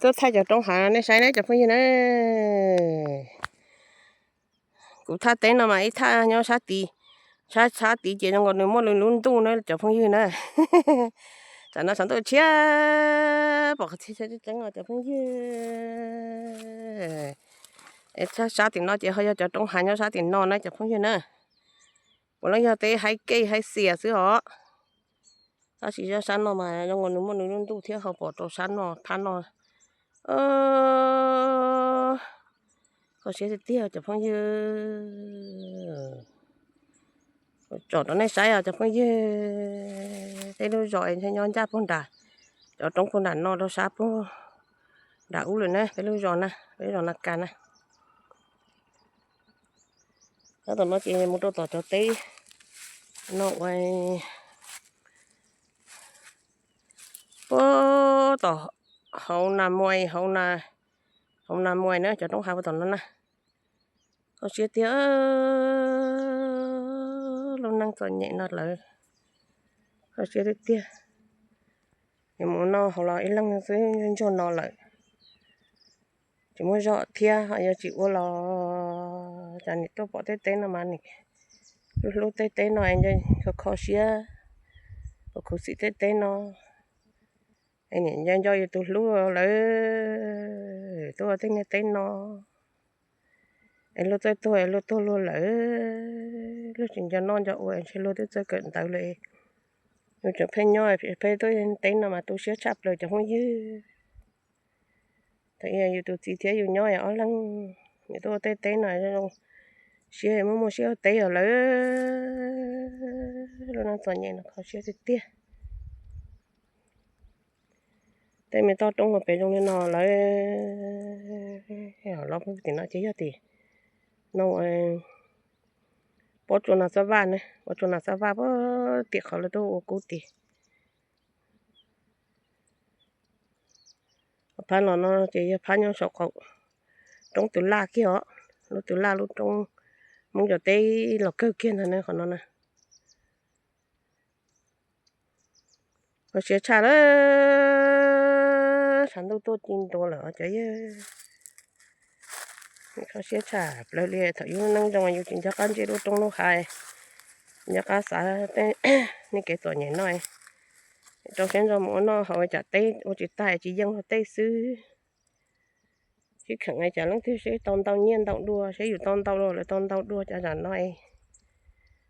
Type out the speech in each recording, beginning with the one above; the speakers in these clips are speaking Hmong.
Tuaj thaij cov roob hav nej saib ne cov phooj ywg na. Kuv thaj teb no mas ib thaj nyob sab tid, sab sab tid ces zoo nkaus nws muaj lub ntuj na cov phooj ywg na. Tam no tshav ntuj tshiab pom qhov txhia tseeb tseeb os cov phooj ywg. Sab tim no ces ho yog cov roob hav nyob sab tim no na cov phooj ywg na. Puav leej yog tej haib kej haib xias xwb os. Tab sis zaj sab no mas zoo nkaus nws muaj nws lub ntuj thiab ho pom rau sab no phab no. Kho siab tiag tiag cov phooj ywg. Tsom rau nej saib os cov phooj ywg. Tej lub zos nyob ncaj puag nram, cov roob puag nram no rau sab puag nram ub lawm na, peb lub zos na, peb lub zos Na Kas na. Tab tom no ces mus rau tom cov teb no ua puag tom hauv Nas Muais, hauv Nas Muais na, cov roob hav puag tom no na. Kho siab tiag, lub neej txom nyem no lawm. Kho siab tiag tiag. Mus noj hauv los ib leeg xwb ntsuag no lawm. Tsis muaj zog thiab ho yuav tsis ua los cas nim tuaj pom tej teb no mas nim hlub hlub tej teb no es kho kho siab, khuv xim tej teb no. Es nim nco nco yus tus hlub lawm tuaj ua tej niag teb no. Es luag txawj tuag es luag tuag luag lawm, luag tsis nco noj nco ua ntshe luag twb txawj kawm ntawv lawm. Yus tseem pheej nyob pheej tuaj teb no mas tu siab tshaj plaws cov phooj ywg. Thaum yus tus txiv thiab yus nyob ob leeg, nws tuaj ua tej teb no zoo siab muaj muaj siab ua teb os lawm. Lub neej txom nyem no kho siab tiag tiag. Tej me toj roob uas pem zoo li no lawm, los pug tim no ces yog tim no, pob tsuas Nas Xab Vaj ne, pob tsuas Nas Xab Vaj puag tim qhov lawv tuaj ua kub tid. Phab los no ces yog phab nyob saum qaum roob Tws Laj kiag os, lub Tws Laj lub roob Hmoob cov teb los kawg kiag ntag na qhov no na. Kho siab tshaj lawm, tshav ntuj tuaj ci ntua lawm cov yawg. Kho siab tshaj plaws li thaum yus neej zoo yus tsis nco qab ntsia lub roob lub hav, tsis nco qab xav tej niag kev txom nyem no. Rau siab ntso mus ua noj haus, tsam teb ua tsis tag tsis yeej luag tej xwb. Sib kheem cas leej twg seb tau ntau nyiaj ntau dua, seb yus tau ntau dua lawv tau ntau dua cas zam no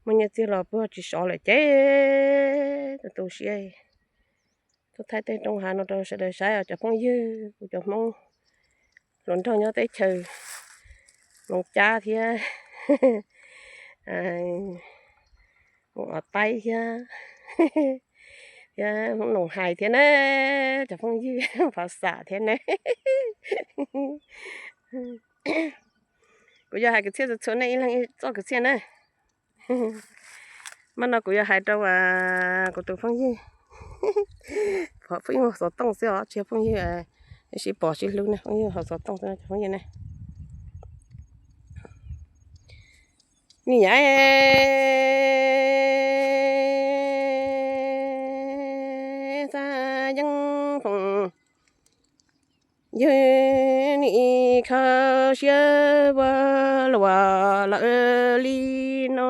muaj nyiaj txiag los puag tsis sov lawm ces tu tu siab. Tuaj thaij tej roob hav no rau sawv daws saib os cov phooj ywg, kuv cov Hmoob hluas nraug nyob teb chaws Moos Cab thiab Moos Os Taib thiab, thiab Hmoob Noom Hais thiab na, cov phooj ywg Phov Xam thiab na. Kuv yuav hais kwv txhiaj txhua txhua nej ib leeg txoj kwv txhiaj na. Mas no kuv yuav hais rau kuv tus phooj ywg, phooj ywg Hauv Xov Tooj xwb os, tsis yog phooj ywg, sib pom sib hlub ne, phooj ywg Hauv Xov Tooj xwb cov phooj ywg ne. Nim yav Xab Yeeb Foom yog nim kho siab ua luaj lawm li no,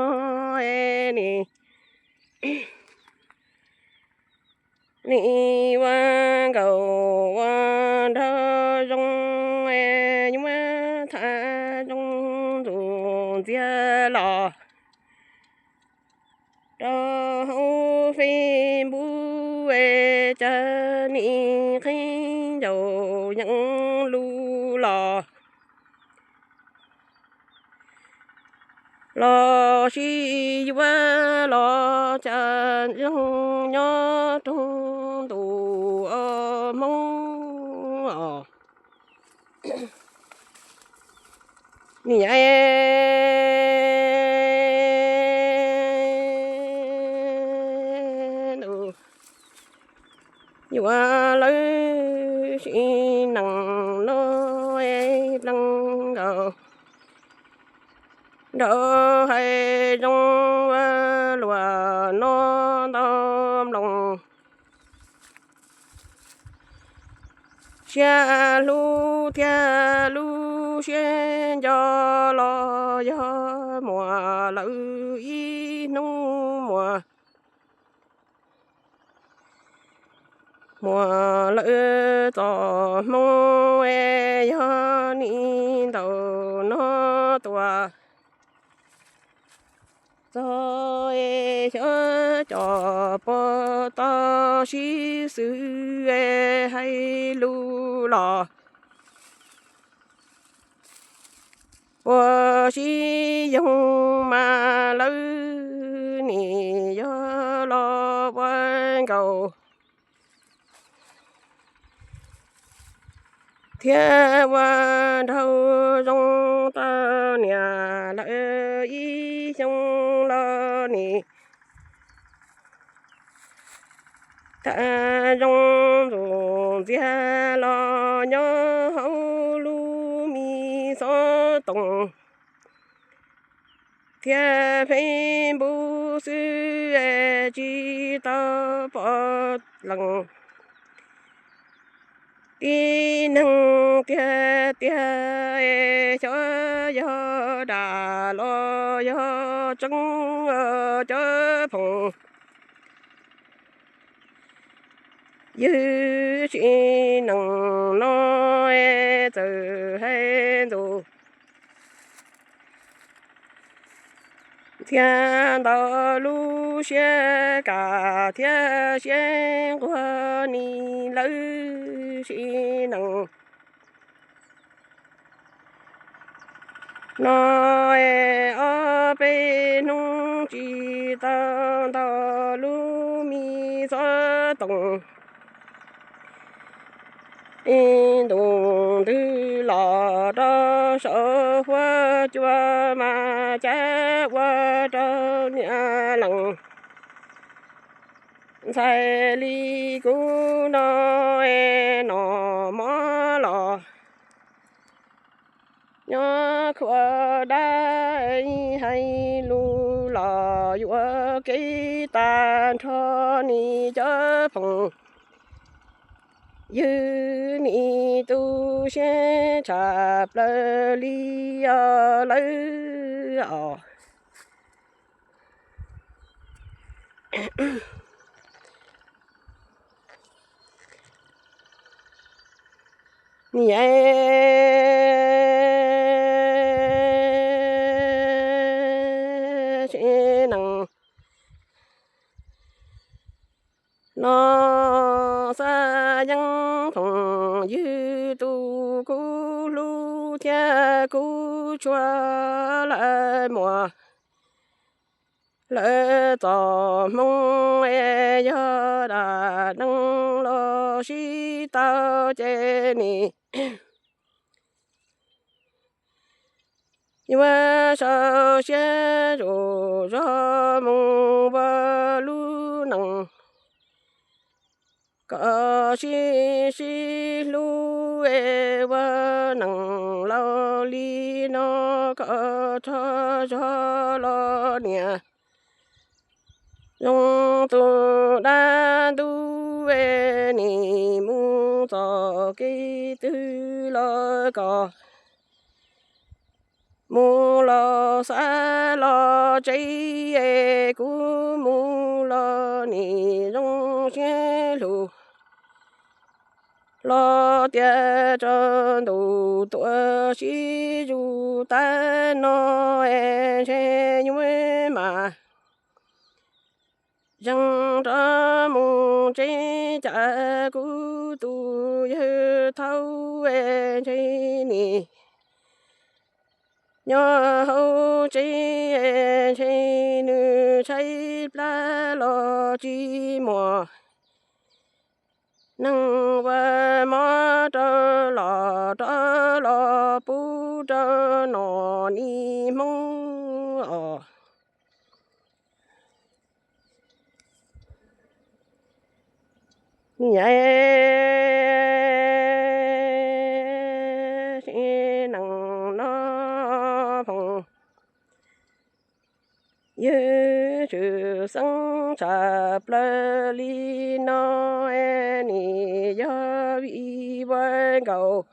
nim ua nkaus ua nraug zoo, yuav muab tham zoo ntxuav ntxiag los rau hauv Facebook, cas nim qhib ncaus yeeb lus los los sis yuav los cas zoo nyob roog ntuj Hmoob os. Nim yav yuav lawv sim neej no pleev nkaus nraug hais zoo ua luaj no ntau mloog. siab hlub thiab lub siab nco los yog muaj lawv ib hnub muaj, muaj lawv txoj hmoo es yog nim ntaus no tuaj txog es xyov cov puas tau sib xws es hais lus los puas sib yoog mas lawv nim yog los ua nkauj thiab ua nraug zoo tau niam lawv ib xyoos los nim tag zoo ntxuav ntxiag los nyob hauv lub me xov tooj thiab Facebook xwb es tsis tau pom leej tib neeg tiag tiag es xyov yog dag los yog tseeb cov phooj ywg. Sim neej no es txawm hais ntxuav thiab ntau lub siab kam thiab siab nquag nim lawv sim neej no es ob peb hnub tsis tau ntau lub me xov tooj ib ntus ntws los rau saum huab cua mas cav ua rau niam leej ntxhais li kuv no es noj mov los nyob khuam dab hais lus los yuam kev tag nrho nim cov phooj ywg. Nim tu siab tshaj plaws li os lawm os. Niam sim neej no xav yeej phooj ywg tus kuv hlub thiab kuv tshua lawm muaj lawv txoj hmoo es yog dag neeg los sib tau ces nim yuav sau siab zom zog mus ua lub neej kom sib sib hlub es ua neej laus li no kom tsaug zog los niam zoo tus dab ntub es nim mus txoj kev twg los kom mus los xav los tsev es kuv mus los nim zoo siab lug los tias tsaus ntuj tuaj sib zus tag no es ntshe yuav mam zeeg rov mus tsev. Cas kuv tus yawg thaub es ntshe nim nyob hauv tsev es ntshe nws tshaib plab los tsis muaj neeg ua mov rau los rov los pub rau noj nim hmoo os. Niam sim neej no phooj ywg tshwj xeeb tshaj plaws li no es nim yog vim ua nkaus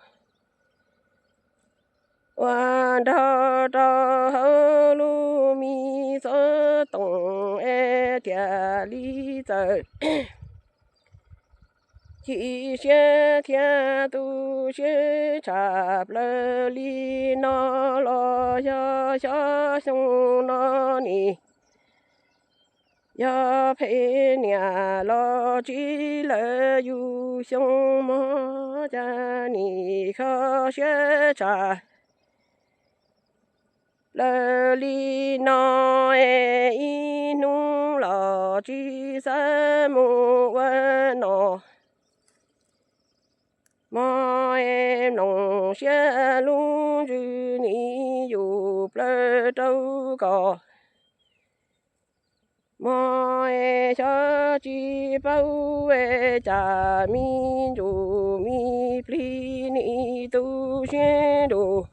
ua nrog rau hauv lub me txob toom es thiaj li txawm chim siab thiab tu siab tshaj plaws li no los yog xyov xyoo no nim yog phem niam los tsis lawm yus xyoo mog cas nim kho siab tshaj plaws li no es ib hnub los tsis xav mus ua no. Mog es mloog siab lub ntsws nim yus plawv rau koj. Mog es xyov tsis paub es cas me ntsuj me plig nim tu siab nrug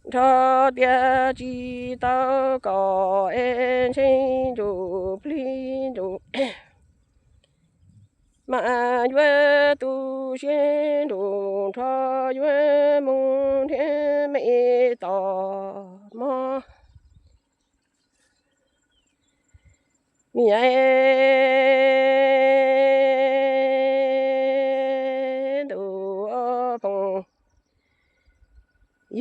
nrho tias tsis tau koj es ntshe ntsuj plig ntsuj mas yuav tu siab nrug nrho yuav mus nrhiav me tos mog. Niam ntuj phooj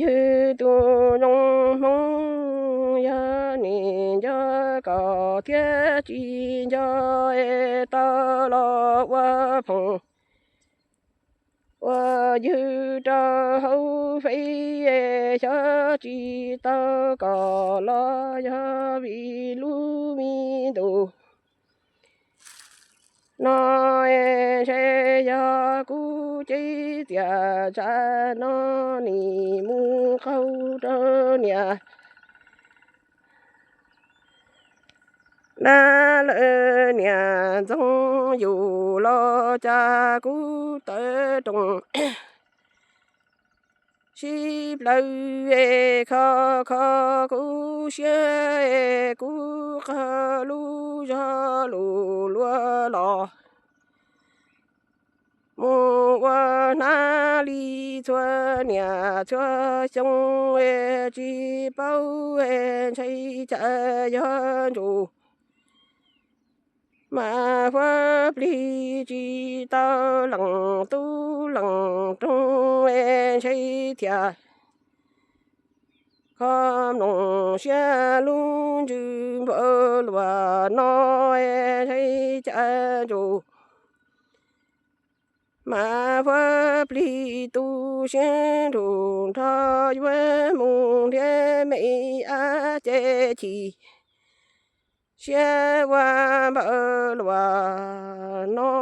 ywg tus zoo hmoov, yog nim nco koj thiab tsis nco es tau los ua phooj ua ywg rau hauv fev es xyov tsis tau koj los yog vim lub me ntuj no es ntshe yog kuv cev tiam tsam no nim mus qaug rau niam dab lawv niam ntxoov yus los cas kuv tawv rooj sib plawv es kho kho kuv siab es kuv qag lub zog lus luag los mus ua hnab li txhua niam txhua xyoo es tsis paub es ntshai cas yog ntsuj mas huab plig tsis tau leej tub leej roog es ntshai thiaj kho mloog siab lub ntsws npaum luaj no es ntshai cas ntsuj mas huab plig tu siab nrug nrho yuav mus nrhiav me ab ces chim siab ua npaum luaj no.